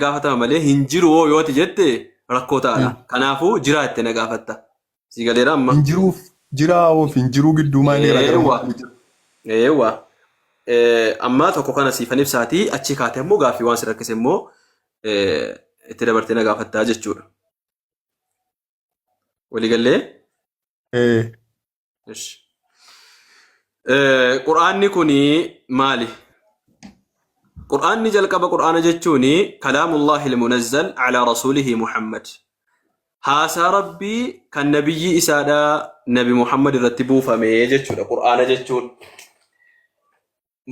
gaafatama malee hin jiru hoo yoo ati jette rakkoo ta'aadha. Kanaafuu jiraa itti na gaafatta. Si galeera amma. Hin jiruuf jiraa hoo fi hin jiruu gidduu maal Eewwa. garaagarummaa jira? Eewwa. Amma tokko kana siifan ibsaatii achii kaatee ammoo gaaffii waan si rakkise immoo itti dabartee na gaafattaa jechuudha. Waliigallee? Ee. Ishi. Qur'aanni kun maali? Qur'aanni jalqaba Qur'aana jechuun kalaamullahi almunazzal ala rasuulihi Muhammad. Haasaa Rabbii kan nabiyyii isaadha Nabi Muhammad irratti buufame jechuudha Qur'aana jechuun.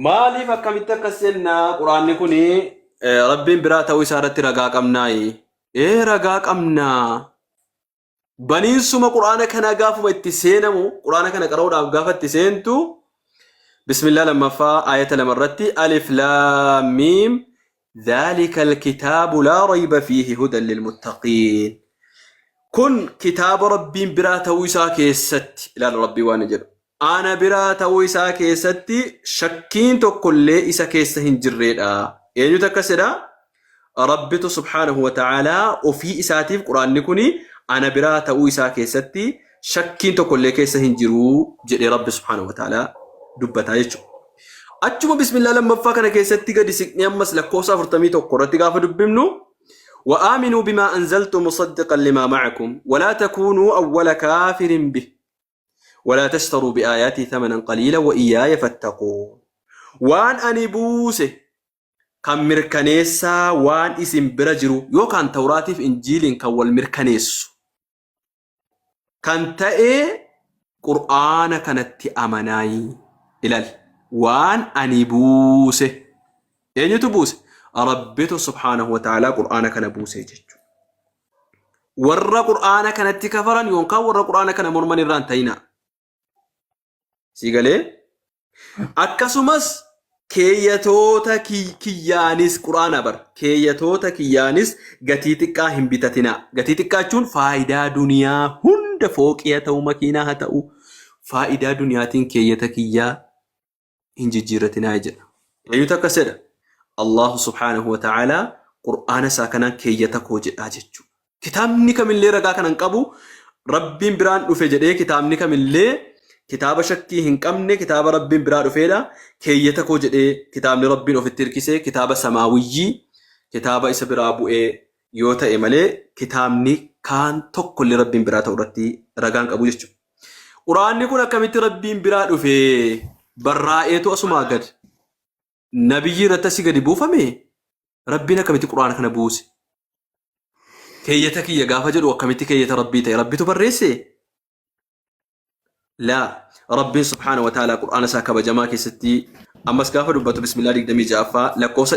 Maaliif akkamitti akkas jenna? Qur'aanni kun Rabbiin biraa ta'uu isaa irratti ragaa qabnaayi. Ee, ragaa qabnaa. Baniinsuma Qur'aana kanaa gaafuma itti seenamu, Qur'aana kana qara'uudhaaf gaafa itti seentu, Bismillah lammaffaa ayata 2 irratti Alif Laam Miim dhaalika alkitaabu laa rayba fiihi hudan lilmuttaqiin. Kun kitaaba Rabbiin biraa ta'uu isaa keessatti ilaala Rabbii waan jedhu. Ana biraa ta'uu isaa keessatti shakkiin tokkollee isa keessa hin jirreedha. Eenyutu akkas jedha? Rabbitu subhaanahu wa ta'aalaa ofii isaatiif Qur'aanni kun ana biraa ta'uu isaa keessatti shakkiin tokkollee keessa hin jiru jedhee Rabbi subhaanahu wa ta'aalaa dubbataa jechuudha. Achuma bismillaa lammaffaa kana keessatti gadi siqnee ammas lakkoofsa 41 irratti gaafa dubbifnu وآمنوا بما أنزلت مصدقا لما معكم ولا تكونوا أول كافر به ولا تشتروا بآياتي ثمنا قليلا وإياي فاتقون. Waan ani buuse kan mirkaneessaa waan isin bira jiru yookaan Tawraatiif Injiiliin kan wal mirkaneessu kan ta'e Qur'aana kanatti amanaayi. Ilaali, waan ani buuse eenyutu buuse? Rabbitu subhaanahu wa ta'aalaa Qur'aana kana buuse jechuudha. Warra Qur'aana kanatti kafaran yookaan warra Qur'aana kana morman irraa hin ta'inaa. Sii galee? Akkasumas keeyyatoota kiyyaanis, Qur'aana bar, keeyyatoota kiyyaanis gatii xiqqaa hin bitatinaa. Gatii xiqqaa jechuun faayidaa duniyaa hunda, fooqii haa ta'u, makiinaa haa ta'u, faayidaa duniyaatiin keeyyata kiyyaa hin jijjiirratinaa jedha. Eenyutu akkas jedha? Allahu subhaanahu wa ta'aalaa Qur'aana isaa kanaan keeyyata koo jedhaa jechuudha. Kitaabni kamillee ragaa kana hin qabu. Rabbiin biraan dhufe jedhee kitaabni kamillee kitaaba shakkii hin qabne, kitaaba Rabbiin biraa dhufeedha. Keeyyata koo jedhee kitaabni Rabbiin ofitti hirkise kitaaba samaawiyyii, kitaaba isa biraa bu'ee yoo ta'e malee kitaabni kaan tokkollee Rabbiin biraa ta'u irratti ragaan qabu jechuudha. Quraanni kun akkamitti Rabbiin biraa dhufe? Barraa'eetu asumaa gad nabiyyii irratti asii gadi buufame? Rabbiin akkamitti Quraana kana buuse? Keeyyata kiyya gaafa jedhu akkamitti keeyyata Rabbii ta'e? Rabbitu barreesse? Laa, Rabbiin subhaana wa ta'ala Qur'aana isaa kabajamaa keessatti ammas gaafa dubbatu bismillah 26ffaa lakkoofsa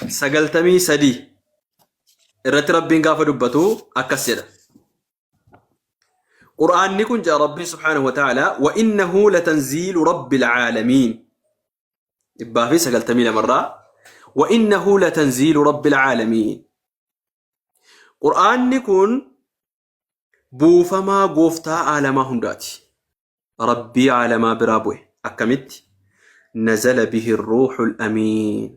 193 irratti Rabbiin gaafa dubbatu akkas jedha. Qur'aanni kun jedha Rabbiin subhaanahu wa ta'ala, wa innahu latanziilu rabbil caalamiin. 192 irraa, wa innahu latanziilu rabbil caalamiin. Qur'aanni kun buufamaa gooftaa aalamaa hundaati. Rabbii aalamaa biraa bu'e. Akkamitti? Nazala bihi ruuxul amiin.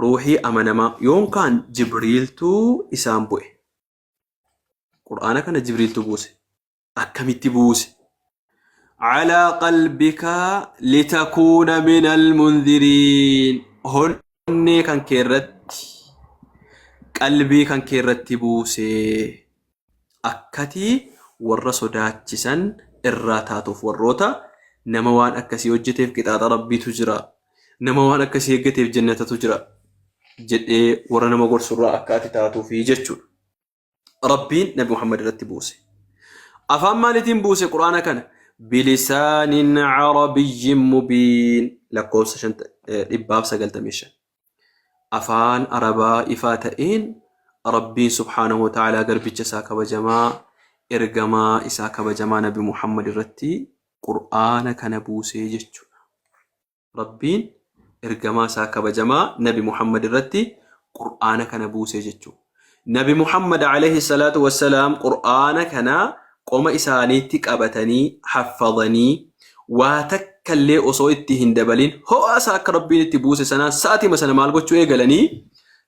Ruuhii amanamaa yookaan Jibriiltu isaan bu'e. Qur'aana kana Jibriiltu buuse. Akkamitti buuse? Calaa qalbika litakuuna minal mundhiriin. Onnee kan kee irratti, qalbii kan kee irratti buuse. Akkati warra sodaachisan irraa taatuuf, warroota nama waan akkasii hojjeteef qixaaxa Rabbiitu jira, nama waan akkasii eeggateef jannatatu jira jedhee warra nama gorsurraa akka ati taatuufi jechuudha. Rabbiin Nabi Muhammad irratti buuse. Afaan maaliitiin buuse Qur'aana kana? Bilisaanin arabiyyin mubiin, lakkoofsa 195. Afaan Arabaa ifaa ta'een Rabbiin subhaanahu wa ta'aalaa garbicha isaa kabajamaa, ergamaa isaa kabajamaa Nabi Muhammad irratti Qur'aana kana buusee jechuudha. Rabbiin ergamaa isaa kabajamaa Nabi Muhammad irratti Qur'aana kana buusee jechuudha. Nabi Muhammad alayhi salaatu wassalaam Qur'aana kana qoma isaaniitti qabatanii haffazanii waa takka Takka illee osoo itti hin dabalin ho'a isaa akka Rabbiin itti buuse sanaan sa'atiima sana maal gochuu eegalanii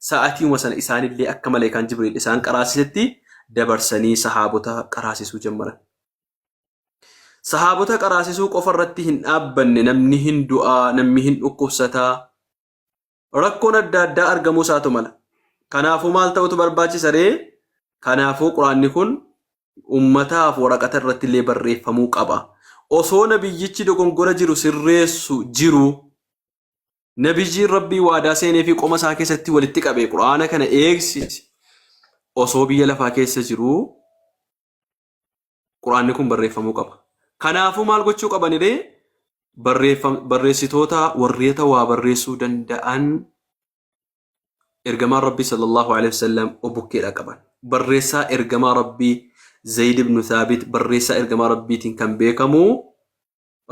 sa'atiima sana isaanillee akka maleekaan Jibriil isaan qaraasisetti dabarsanii sahaabota qaraasisuu jammaran. Sahaabota qaraasisuu qofa irratti hin dhaabbanne namni hin du'aa, namni hin dhukkubsataa, rakkoon adda addaa argamuu isaatu mala. Kanaafuu maal ta'utu barbaachisa ree? Kanaafuu quraanni kun ummataaf waraqata irratti illee barreeffamuu qaba. Osoo nabiyyichi dogongora jiru sirreessu jiru nabiyyiin Rabbii waadaa seenee fi qoma isaa keessatti walitti qabe quraana kana eegsise osoo biyya lafaa keessa jiru quraanni kun barreeffamuu qaba. Kanaafuu maal gochuu qabaniree barreessitoota warreeta waa barreessuu danda'an Ergamaan Rabbii sallallahu alaihi wasallam obukkeedha qaban. Barreessaa ergamaa Rabbii Zayd ibn Thaabit barreessaa ergamaa Rabbiitiin kan beekamu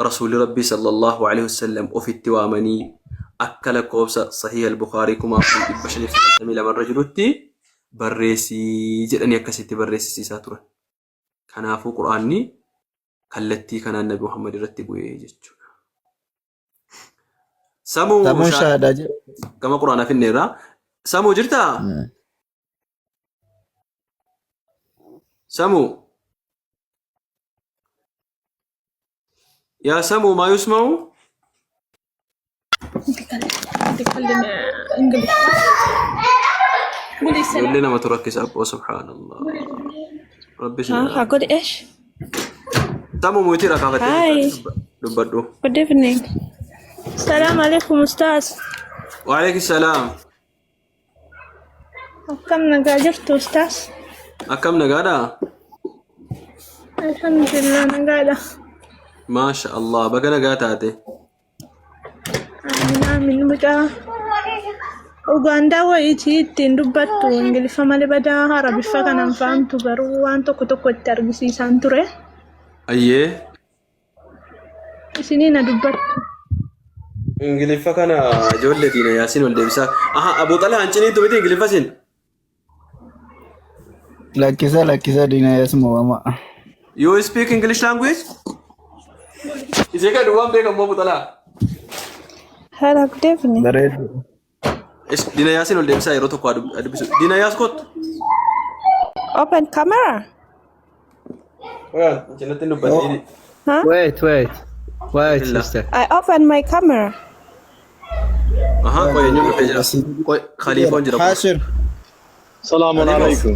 Rasuulli Rabbii sallallahu alaihi wasallam ofitti waamanii akka lakkoofsa Sahiih al-Bukhaarii 4592 irra jirutti barreessii jedhanii akkasitti barreessisiisaa turan. Kanaafuu Qur'aanni kallattii kanaan Nabi Muhammad irratti bu'ee jechuudha. Samuu Samuun shahaadaa jedhu. Gama quraanaa finneerra. Samuu jirtaa? Samuu. Yaa Samuu maa yusma'u? تتكلم انجلش قولي السلام. Ijoollee namatu rakkisa abboo subhaanallah. Rabbi isin ها haa هقول ايش؟ Samuu muyitiidha kaafattee Hi. jirta dubbadhu. Good evening. السلام عليكم أستاذ. Waalaikum salaam. Akkam nagaa jirtu Ustaaz? Akkam nagaadha? Alhamdulillah nagaadha. Maasha Allah baga nagaa taate. Aamin aamin mucaa Ugaandaa wayiitii ittiin dubbattu Ingiliffa malee badaa Arabiffa kanan fahamtu garuu waan tokko tokko itti argisiisaan ture. Ayyee. Isinii na dubbattu. Ingiliffa kana ijoollee diina yaasiin ol deebisaa. Aha Abuu Xalhaan ciniitu miti Ingiliffa sin. Lakkisa lakkisa diina yaasuma wama. You speak English language? Isee kan duwwaan beekamu Abu Xalhaa. Hello, good evening. Bareedu. Diina yaasiin ol deebisaa yeroo tokko haa dubbisu. Diina yaas kottu. Open camera. Qoyaan cinatti hin dubbatiin. Huh? Wait, wait. Wait, Bismillah. sister. I open my camera. Aha qoy eenyuun dhufee jira. Qoy khaliifoon jira. Haashir. Salaamun Khaliifoo. alaikum.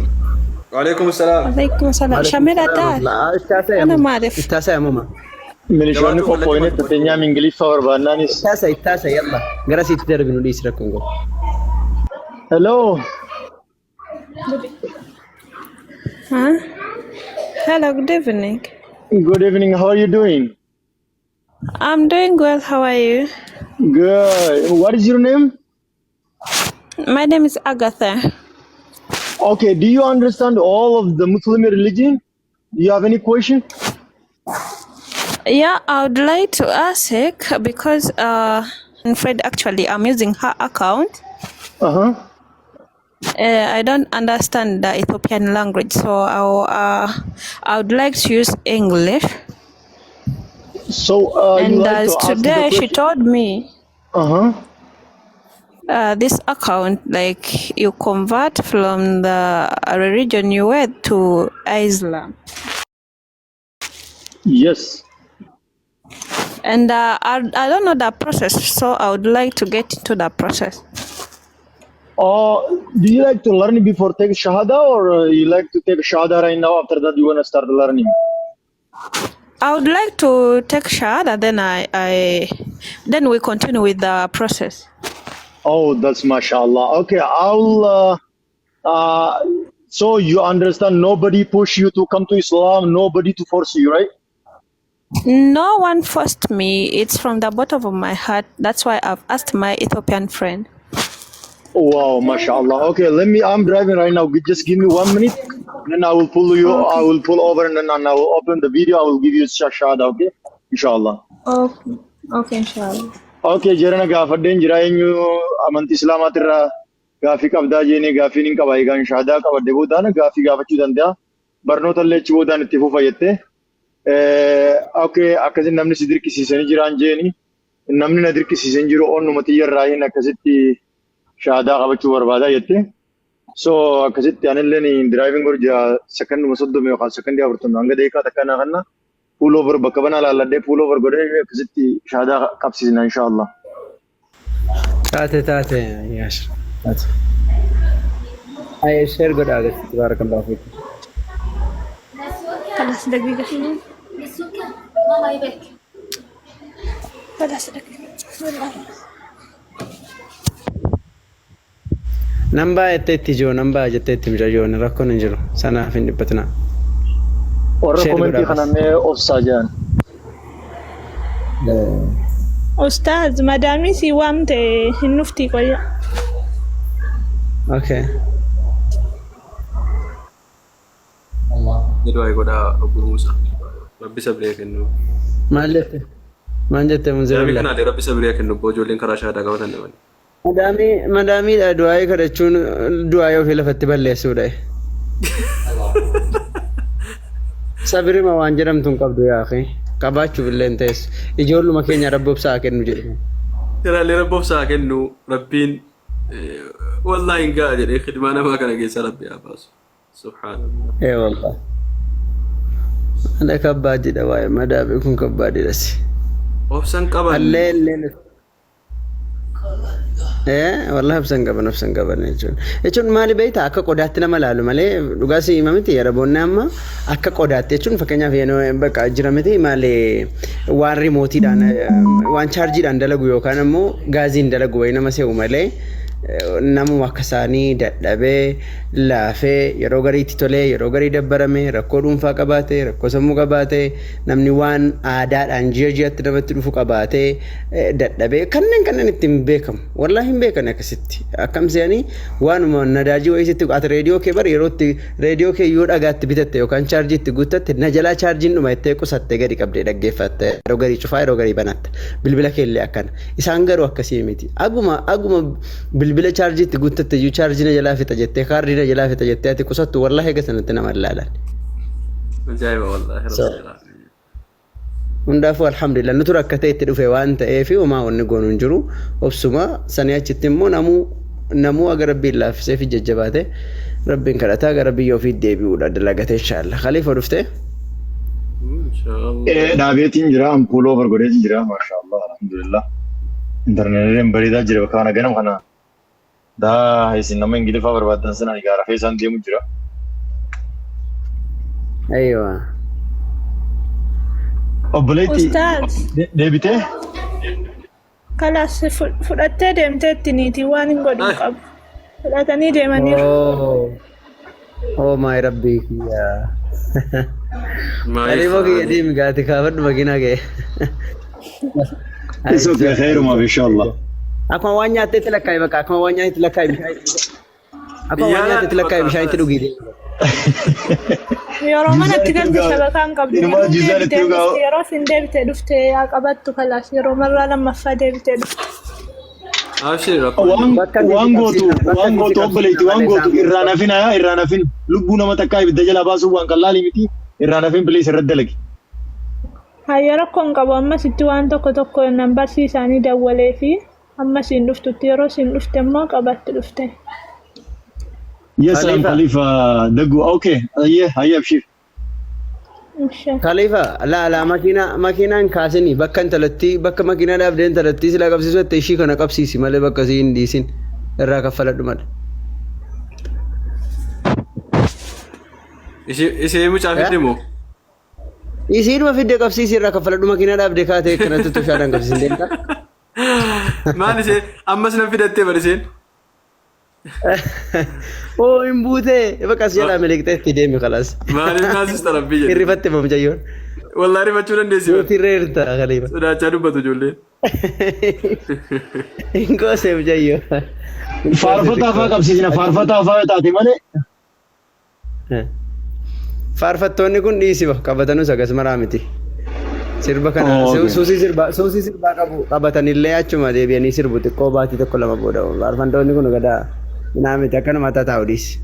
Waalaikum salaam. Alaikum salam. Shamila taal. Ittaasa yaa Ana mama. maaliif? Ittaasa yaa mama. Milishoonni Jabaatu kallattii qophooyne matu. tatteenyaam Ingiliffa barbaannaanis. Ittaasa ittaasa yalla. Gara siitti darbinu dhiisi rakkoon qabu. Hello. Huh? Hello, good evening. Good evening. How are you doing? I'm doing well. How are you? Good. What is your name? My name is Agatha. Okay. Do you understand all of the Muslim religion? Do you have any question? Yeah, I would like to ask because Fred actually I'm using her account. Uh-huh. I don't understand the Ethiopian language, so I would like to use English. So you And like as to ask the today she question? told me Uh-huh. this account, like you convert from the religion you were to Islam. Yes. And I don't know the process, so I would like to get into the process. Do you like to learn before take Shahada or you like to take Shahada right now? After that, you want to start learning? I would like to take Shahada, then I then we continue with the process. Oh, that's mashallah. Okay, I'll. So you understand? Nobody push you to come to Islam. Nobody to force you, right? No one forced me. It's from the bottom of my heart. That's why I've asked my Ethiopian friend. Wow, mashallah. Okay, let me. I'm driving right now. Just give me 1 minute, then I will pull you. I Okay. will pull over and then and I will open the video. I will give you shahada. Okay, inshallah. Okay. Okay, inshallah. Okay, jarana gaafadheen jira eenyu amantii islaamaatirraa gaafii qabdaa jeenee gaafiin hin qaba egaan shahaadaa qabadde boodaan gaafii gaafachuu danda'a. Barnoota illee achi boodaan itti fufa jettee. Okay, akkasitti namni si dirqisiisanii jiraan jeeni. Namni na dirqisiisan jiru, onnuma xiyyarraa hin akkasitti shahaadaa qabachuu barbaadaa jette. So akkasitti anillee driving godhu jira, sekonduma 30 yookaan sekondii 40 hanga daqiiqaa takka naa kanna pull over bakka banaa laalladhee pull over godhee akkasitti shahaadaa qabsiisna, inshallah. Taate taate yaash. Taate. Ay, share godhaa agarsiisti, barakallahu fiikum. خلاص دقيقة، خلاص دقيقة، بسم الله. Nan baa jettee itti ijoo, nan baa jettee itti mucayyoon, rakkoon hin jiru. Sanaaf hin dhiphatinaa. Warra Share komentii godhaa kana bas. mee obsaa jedhan. Ustaaz, madaamii si waamte, hin dhuftii qoyya. Okay. Jedhu ay godhaa obbo Muusaa. Rabbi sabrii kennu. Maal jette? Maal jette Madaamii Munzirullah? kanaallee Rabbi sabrii kennu, obbo ijoolleen karaa shahaadaa qabatan namani. Madaamii madaamiidha, du'aayii kadhachuun du'aayii ofii lafatti balleessuudha. Sabirima waan jedhamtu hin qabdu yaa akhi. Qabaachuuf illee hin teessu. Ijoolluma keenya Rabbi obsaa haa kennu jedhu. Kanaallee Rabbi obsaa kennu, Rabbiin wallaahi hin ga'a jedhee khidmaa namaa kana keessaa Rabbi haa baasu. Subhaanallah. Ee wallah. Ana kabbaadidha, waa'ee madaamii kun kabbaadidha si. Obsan qaban. Allee illee. Ee wallahi obsan qaban, obsan qaban jechuun maali beektaa, akka qodaatti nama laalu malee, dhugaa si hima miti, Araboonni amma akka qodaatti jechuun, fakkeenyaaf yeroo bakka jira miti, maali, waan rimootiidhaan, waan chaarjiidhaan dalagu yookaan immoo gaaziin dalagu wayii nama se'u malee, namuma akka isaanii dadhabee laafee, yeroo gariitti tolee, yeroo garii dabbarame, rakkoo dhuunfaa qabaate, rakkoo sammuu qabaate, namni waan aadaadhaan ji'a ji'atti namatti dhufu qabaate, dadhabee, kanneen ittiin beekamu wallaahi hin beekan. Akkasitti akkam se'anii waanuma nadaajii wayiisitti ati reediyoo kee bar yeroo itti reediyoo kee yoo dhagaatti bitatte yookaan chaarjii itti guuttatte, na jalaa chaarjiin dhuma jettee qusattee gadi qabdee dhaggeeffatte, yeroo garii cufaa, yeroo garii banatta. Bilbila kee illee akkana. Isaan garuu akkasii miti. Aguma bilbila chaarjii itti guuttatte iyyuu chaarjii na jalaa fixa jettee, kaardii na jalaa fixa jettee ati qusattu, wallaahi eega sanatti nama ilaalan. Ajaa'iba wallaahi. So, Rabbi. Hundaafuu alhamdulillah, nutu rakkatee itti dhufe waan ta'eef homaa wanni goonu hin jiru. Obsuma sanii achitti immoo namuu aga Rabbiin laaffisee fi jajjabaate Rabbiin kadhataa gara biyya ofii deebi'uudha dalagate, inshallah. Khalifa, dhufte? Inshaallah. Dhaabeetiin jira, an pull over godheetiin jira, mashallah, alhamdulillah. Intarneetiin bareedaa jira bakka kana ganam kana. Daa isin nama Ingiliffaa barbaaddan sana ani gaara feesaan deemu jira. Aywa. Obboleetti Ustaaz, deebitee? Kalaas, fudhattee deemteetti niitii, waan hin godhu hin qabu. Fudhatanii deemaniiru. Oh. Oh my Rabbi kiyya. Khalifa kiyya, deemi gaati kaafadhu makiinaa kee. It's okay, khairumaaf inshallah. Akkuma waan nyaatteetti lakkaa'i bakka, akkuma waan nyaatteetti lakkaa'i bishaan. Akkuma waan nyaatteetti lakkaa'i bishaan itti dhugii. Yeroo manatti Jizaan itti galte dhugaa. shabakaan qabdu. Inumaa Yeroo jizaan itti deebitee dhugaa. dhufte, yeroo isin deebitee dhufte yaa qabattu, kalaas, yeroo marraa lammaffaa deebitee dhufte. Abshir, rakkoo Waan Bakka inni waan si gootu qabsiisan, bakka waan inni si gootu qabsiisan obboleetti, waan malee gootu isaan irraan hafin haa irraan hafin, lubbuu nama takkaa ibidda jalaa baasuu waan qallaalii miti, irraan hafin please, irratti dalagi. Hayya, rakkoo hin qabu. Ammasitti waan tokko tokko nan barsiisaanii dawwalee fi amma isiin dhuftutti, yeroo isiin dhufte immoo qabatti dhufte. Yes, I'm Khalifa. Khalifa Dagu. Okay, ayyee hayyee, abshir. Insha. Khalifa, laa laa, makiinaan kaasini bakka intalatti, bakka makiinaa dhaabdee intalatti silaa qabsiisu jettee, ishii kana qabsiisi malee bakka isii hin dhiisin, irraa kaffaladhu malee. Ishee mucaa fidde moo? Isiinuma fidde qabsiisi, irraa kaffaladhu. Makiinaa dhaabdee kaatee kanatti tushaadhaan qabsiisin deemta. Maal ishee ammas nan fidattee bar isheen? Oo, hin buutee bakka as jalaa miliqxee itti deemi, kalaas. Maaliif naasista Rabbii jedhe? Hirrifatte mucayyoon. Wallaahi rifachuu dandeessi bar. Mootii reerta Khalifa. Sodaachaa dubbatu ijoolleen. Hin goose mucayyoo. Faarfataa faa qabsiisna, faarfataa faa yoo taate malee. Faarfattoonni kun dhiisiba qabatanus akkas maraa miti. Sirba kana Oh, okay. suusii sirbaa qabu qabatanillee achuma deebi'anii sirbu xiqqoo baatii tokko lama booda. Faarfattoonni kun gadaa minaa miti, akkanuma taa'u dhiisi.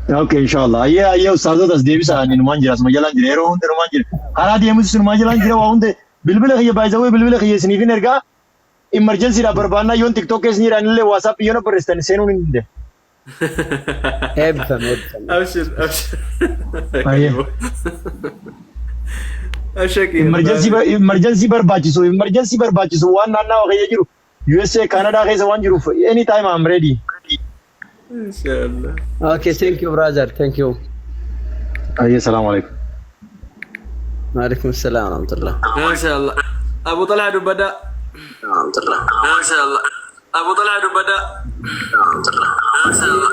Okay, inshallah. Ayyee ayyee ustaazota as deebisa ani numaan jira asuma jalaan jira yeroo hunda numaan jira. Karaa deemus numaan jalaan jira waa hunda bilbila kiyya baay'isawee bilbila kiyya isiniif hin ergaa emergency dha barbaannaa yoon TikTok keessa jiran illee WhatsApp yoon barreessitan seenuun hin danda'e. Eebbifame eebbifame. Abshir abshir. Ayyee. Abshir. Emergency emergency barbaachisu emergency barbaachisu waan naannawa keessa jiru USA Canada keessa waan jiruuf anytime I'm ready. Inshallah. Okay, thank you brother, thank you. Ayyee salaamu alaikum. Waalaikum salaam warahmatullah. Mashallah. Abu Talha dubbadha. Mashallah. Abu Talha dubbadha. Mashallah.